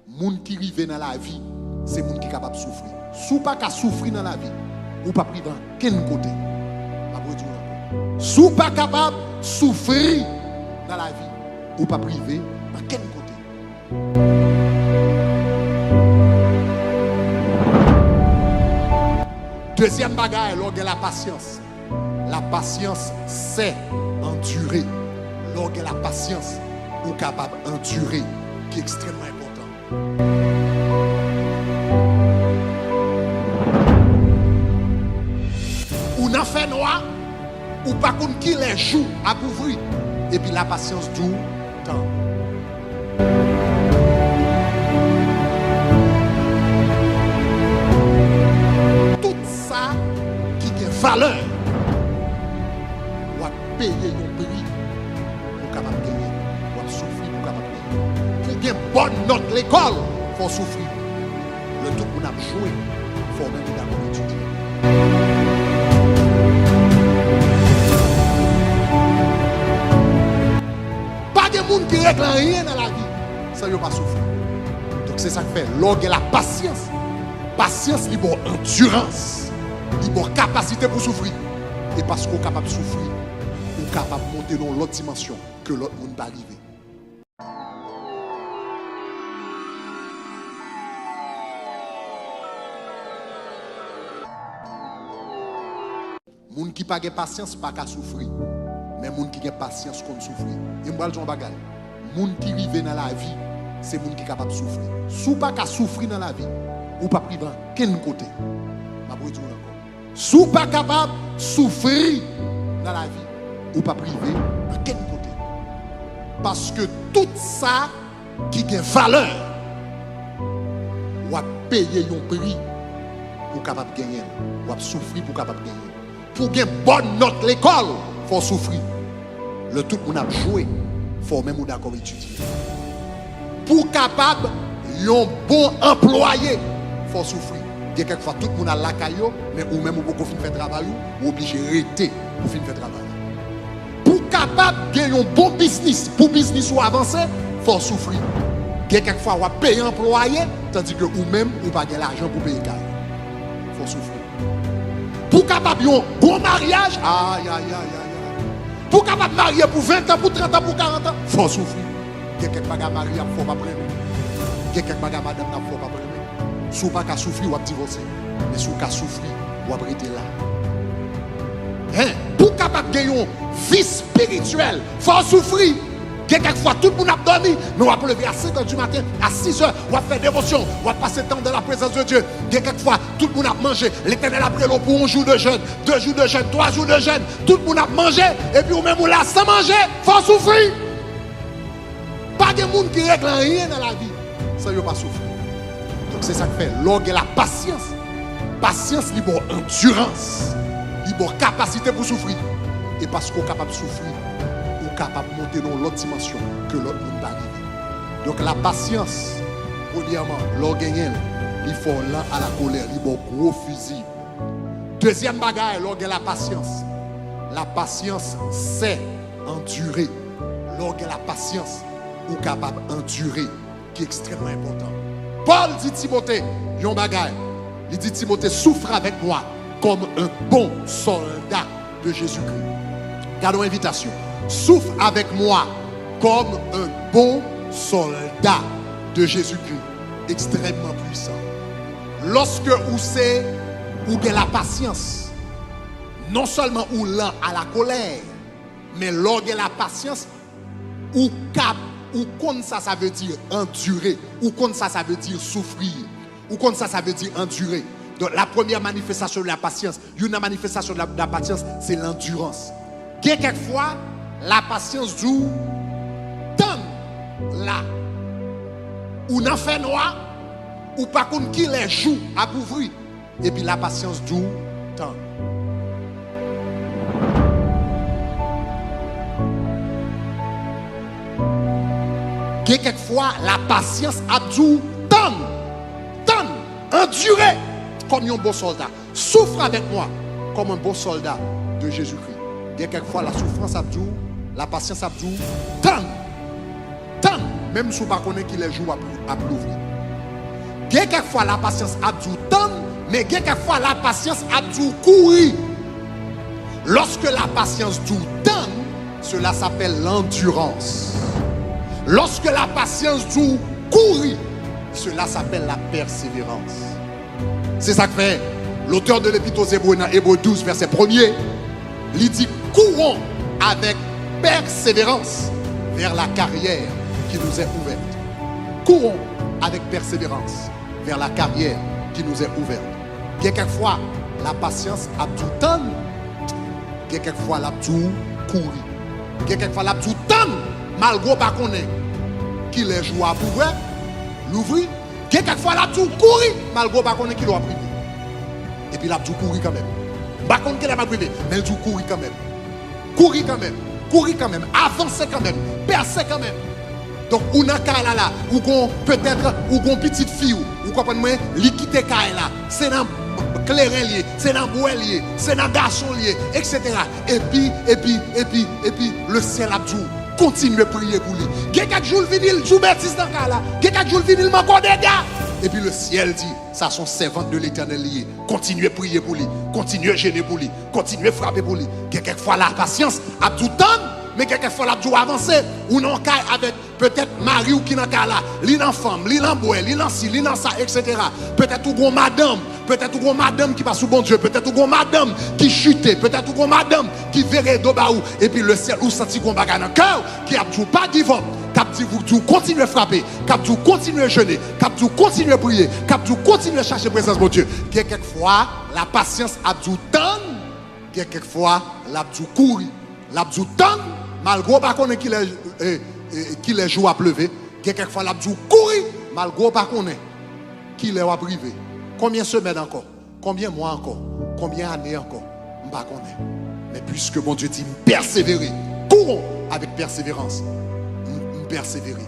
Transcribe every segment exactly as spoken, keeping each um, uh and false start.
Moun ki rive nan lavi, se moun ki kapab soufri. Si w pa ka soufri nan lavi, ou p ap rive ankenn kote. M ap redi w ankò. Si w pa kapab soufri nan lavi, ou p ap rive ankenn kote. Dezyèm bagay, lè w gen lapasyans. Lapasyans, c'est endurer. Lè w gen lapasyans, ou kapab andire, ki ekstrèmman enpòtan. Ou nan fènwa, ou pa konn kilè jou ap ouvri, epi lapasyans di w, tann. Tout sa ki gen valè, w ap peye yon pri pou w kapab genyen l. W ap soufri pou w kapab genyen l. Pou w gen bòn nòt lekòl, fò w soufri. Lè tout moun ap jwe, fò w menm ou dakò etidye. Pa gen moun ki regle anyen nan lavi san yo pa soufri. Donk, se sa k fè, lè w gen lapasyans, pasyans li ba w andirans, li ba w kapasite pou w soufri. E paske w kapab soufri, ou kapab monte nan yon lòt dimansyon ke lòt moun pa rive. Moun ki pa gen pasyans pa ka soufri, men moun ki gen pasyans konn soufri. E m pral di w yon bagay, moun ki rive nan lavi, se moun ki kapab soufri. Si w pa ka soufri nan lavi, ou p ap rive ankenn kote. M ap redi w ankò. Si w pa kapab soufri nan lavi, ou p ap rive ankenn kote. Paske tout sa ki gen valè, w ap peye yon pri pou w kapab genyen l. W ap soufri pou w kapab genyen l. Pou w gen bòn nòt lekòl, fò w soufri. Lè tout moun ap jwe, fò w menm ou dakò etidye. Pou w kapab yon bon anplwaye, fò w soufri. Gen kèk fwa, tout moun al lakay yo, men ou menm ou poko fin fè travay ou, ou oblije rete pou w fin fè travay ou. Pou w kapab gen yon bon biznis, pou biznis ou avanse, fò w soufri. Gen kèk fwa, w ap peye anplwaye, tandike ou menm, ou pa gen lajan pou peye kay. Fò w soufri. Pou w kapab yon bon maryaj, ay, ay, ay, ay, ay. Pou w kapab marye pou ven tan, pou trant an, pou karant an, fò w soufri. Gen kèk bagay mari ap fè w p ap renmen. Gen kèk bagay madanm nan ap fè w p ap renmen. Si w pa ka soufri, w ap divòse. Men si w ka soufri, w ap rete la. Hen? Pou w kapab gen yon vi espirityèl, fò w soufri. Gen kèk fwa, tout moun ap dòmi, men w ap leve a senk è di maten, a sis è, w ap fè devosyon, w ap pase tan dans la présence de Dieu. Gen kèk fwa, tout moun ap manje, Letènèl ap rele w pou yon jou de jèn, de jou de jèn, twa jou de jèn, tout moun ap manje, epi ou menm ou la san manje, fò w soufri. Pa gen moun ki regle anyen nan lavi san yo pa soufri. Donk, se sa k fè, lè w gen lapasyans, pasyans li ba w andirans, li ba w kapasite pou soufri. E paske w kapab soufri, ou kapab monte nan yon lòt dimansyon ke lòt moun pa rive. Donk, lapasyans, premyèman, lè w genyen l, li fè w lan a la kolè, li ba w gwo fizi. Dezyèm bagay, lè w gen lapasyans, lapasyans, c'est endurer. Lè w gen lapasyans, ou kapab andire, ki ekstrèmman enpòtan. Pòl di Timote yon bagay. Li di Timote, souffre avec moi comme un bon soldat de Jésus-Christ. Gade yon envitasyon. Souffre avec moi comme un bon soldat de Jésus-Christ. Ekstrèmman pwisan. Lòske ou se, ou gen lapasyans, non sèlman ou lan a la kolè, men lè w gen lapasyans, ou kab, ou konn sa sa vle di andire, ou konn sa sa vle di soufri, ou konn sa sa vle di andire. Donk, la première manifestation de la patience, youn nan manifestasyon de la, de la patience, se landirans. Gen kèk fwa, lapasyans di w, tann la. Ou nan fènwa, ou pa konn kilè jou ap ouvri, epi lapasyans di w, tann. Gen kèk fwa, lapasyans ap di w, tann, tann, andire, kòm yon bon sòlda. Souffre avec moi comme un bon soldat de Jésus-Christ. Gen kèk fwa, la souffrance ap di w, lapasyans ap di w, tann, tann, menm si w pa konnen kilè jou w ap, ap louvri. Gen kèk fwa lapasyans ap di w tann, men gen kèk fwa lapasyans ap di w kouri. Lorsque la patience dit tann, cela s'appelle l'endurance. Lorsque la patience dit kouri, cela s'appelle la persévérance. Se sa k fè l'auteur de l'Épître aux Hébreux nan Ebre douz vèsè premye, li di: courons avec persévérance vers la carrière qui nous est ouverte. Courons avec persévérance vers la carrière qui nous est ouverte. Gen kèk fwa, lapasyans ap di w tann, gen kèk fwa l ap di w kouri. Gen kèk fwa l ap di w tann, malgre w pa konnen kilè jou a ap ouvè, louvri. Gen kèk fwa l ap di w kouri, malgre w pa konnen kilè w ap rive. Epi l ap di w kouri kanmenm. M pa konn kilè m ap rive, men l di w kouri kanmenm. Kouri kanmenm, kouri kanmenm, avanse kanmenm, pèse kanmenm. Donk, ou nan kay la la, ou gon, petèt, ou gon pitit fi w, ou konprann mwen, li kite kay la, se nan kleren l ye, se nan bwè l ye, se nan gason l ye, etsetera. Epi, epi, epi, epi, lesyèl ap di w, kontinye priye pou li. Gen kèk jou l vini, l di w betiz nan kay la, gen kèk jou l vini, l manke w dega. Epi lesyèl di, sa se yon sèvant de Letènèl li ye, kontinye priye pou li, kontinye jene pou li, kontinye frape pou li. Gen kèk fwa lapasyans ap di w tann, men gen kèk fwa l ap di w avanse. Ou nan yon kay avèk petèt mari w ki nan kay la, li nan fanm, li nan bwè, li nan si, li nan sa, etsetera. Petèt ou gon madanm, petèt ou gon madanm ki pa sou Bondye, petèt ou gon madanm ki chite, petèt ou gon madanm ki vire do ba ou, epi lesyèl ou santi gon bagay nan kè w ki ap di w pa give up, k ap di w, di w kontinye frape, k ap di w kontinye jene, k ap di w kontinye priye, k ap di w kontinye chache prezans Bondye. Gen kèk fwa, lapasyans ap di w tann, gen kèk fwa, l ap di w kouri. L ap di w tann, malgre w pa konnen kilè, e, e, kilè jou ap leve. Gen kèk fwa, l ap di w kouri, malgre w pa konnen kilè w ap rive. Konbyen semèn ankò? Konbyen mwa ankò? Konbyen ane ankò? M pa konnen. Men piske Bondye di m pèsevere, courons avec persévérance. M, m pèsevere.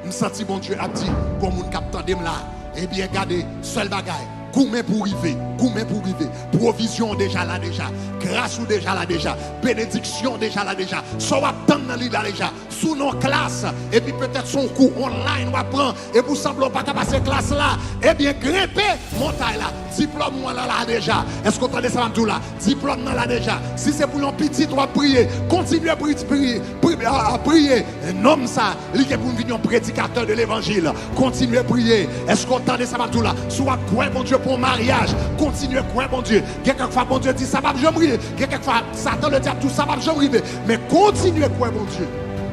M santi Bondye ap di, gon moun k ap tande m la, ebyen, gade, sèl bagay, goumen pou w rive, goumen pou w rive. Pwovizyon w deja la deja, gras ou deja la deja, benediksyon w deja la deja. Sa w ap tann nan li la deja. Si w nan yon klas, epi petèt se yon kou online w ap pran, epi w sanble w pa ka pase klas la, ebyen, grenpe montay la. Diplòm ou an lan la deja. Èske w tande sa m ap di w la? Diplòm nan la deja. Si se pou yon pitit w ap priye, kontinye pri-, pri-, pri-, a, a, priye. Nonm sa, li gen pou vin yon predikatè de levanjil. Kontinye priye. Èske w tande sa m ap di w la? Si w ap kwè Bondye pou yon maryaj, kontinye kwè Bondye. Gen kèk fwa Bondye di sa p ap janm rive. Gen kèk fwa Satan ledyab di w sa p ap janm rive. Men kontinye kwè Bondye.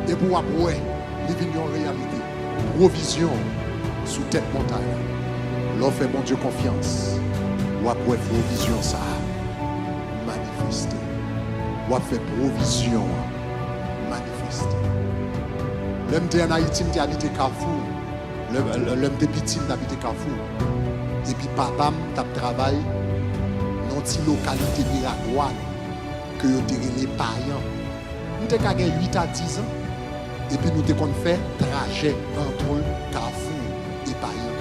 Epi w ap wè li vin yon reyalite. Pwovizyon sou tèt montay la. Lè w fè Bondye konfyans, w ap wè pwovizyon sa a manifeste. W ap fè pwovizyon an manifeste. Lè m te ann Ayiti, m te abite Kafou. Lè, lè, lè m te piti, m t abite Kafou. Epi papa m t ap travay nan yon ti lokalite Miragwàn ke yo te rele Payan. M te ka gen uit a diz an, epi nou te konn fè trajè ant Kafou e Payan.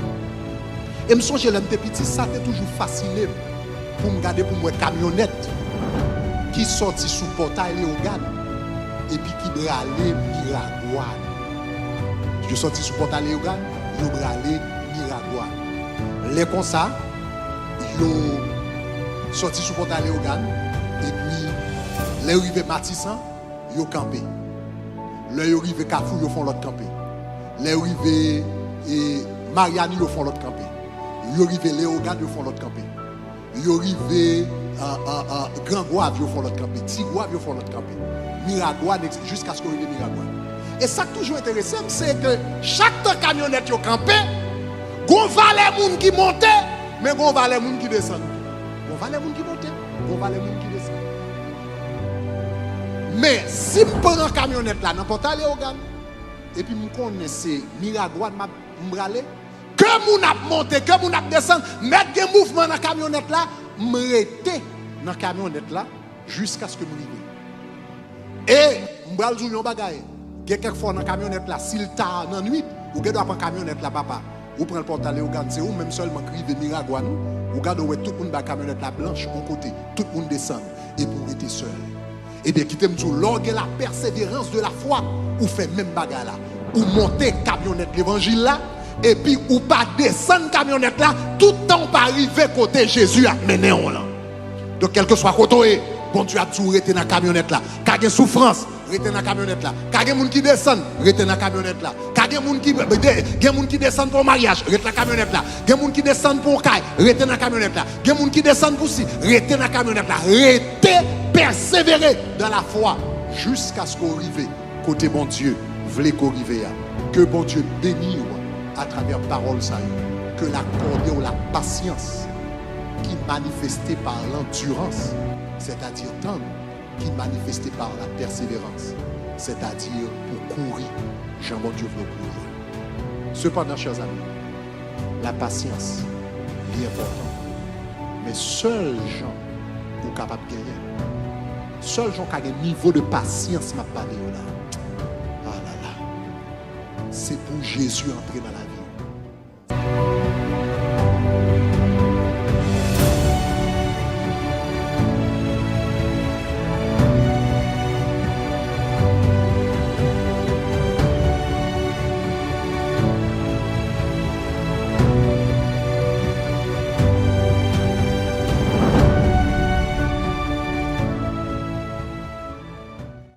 E m sonje lè m te piti, sa te toujou fasine m pou m gade pou m wè kamyonèt ki sòti sou Pòtay Leyogàn epi ki brale Miragwàn. Yo sòti sou Pòtay Leyogàn, yo brale Miragwàn. Lè konsa, yo sòti sou Pòtay Leyogàn, epi lè yo rive Matisan, yo kanpe. Lè yo rive Kafou, yo fè yon lòt kanpe. Lè yo rive, e, Maryani, yo fè yon lòt kanpe. Yo rive Leyogàn, yo fè yon lòt kanpe. Yo rive, a, a, a, Gran Gwav, yo fè yon lòt kanpe. Ti Gwav, yo fè yon lòt kanpe. Miragwàn, et cetera, jiskaske yo rive Miragwàn. E sa k toujou enterese m, se ke chak tan kamyonèt yo kanpe, gon valè moun ki monte, men gon valè moun ki desann. Gon valè moun ki monte, gon valè moun ki desann. Men, si m pran kamyonèt la nan Pòtay Leyogàn, epi m konnen se Miragwàn m ap, m prale, ke moun ap monte, ke moun ap desann, mèt gen mouvman nan kamyonèt la, m rete nan kamyonèt la jiskaske m rive. E m pral di w yon bagay. Gen kèk fwa w nan kamyonèt la, si l ta nan nwit, ou gen dwa pran kamyonèt la, papa. Ou pran l Pòtay Leyogàn, se ou menm sèlman k rive Miragwàn, ou gade w wè tout moun bay kamyonèt la blanch yon kote, tout moun desann, epi w rete sèl. Ebyen, kite m di w, lè w gen la pèseverans de la fwa, ou fè menm bagay la. Ou monte kamyonèt levanjil la, epi ou pa desann kamyonèt la, toutan w pa rive kote Jezi ap mennen w lan. Donk, kèlkeswa kote w ye, Bondye ap di w rete nan kamyonèt la. Ka gen soufrans, rete nan kamyonèt la. Ka gen moun ki desann, rete nan kamyonèt la. Ka gen moun ki, gen moun ki desann pou yon maryaj, rete nan kamyonèt la. Gen moun ki desann pou yon kay, rete nan kamyonèt la. Gen moun ki desann pou si, rete nan kamyonèt la. Rete pèsevere dans la foi jiskaske w rive kote Bondye vle ke w rive a. Ke Bondye beni w atravè pawòl sa yo. Ke l akòde w la pasyans ki manifeste pa landirans, sètadi tann, ki manifeste pa la pèseverans, sètadi pou w kouri jan Bondye vle w kouri a. Sepandan, chè zanmi, la pasyans, li enpòtan. Men sèl jan ou kapab genyen, sèl jan w ka gen nivo de pasyans m ap pale yo la, alala, se pou Jezi antre nan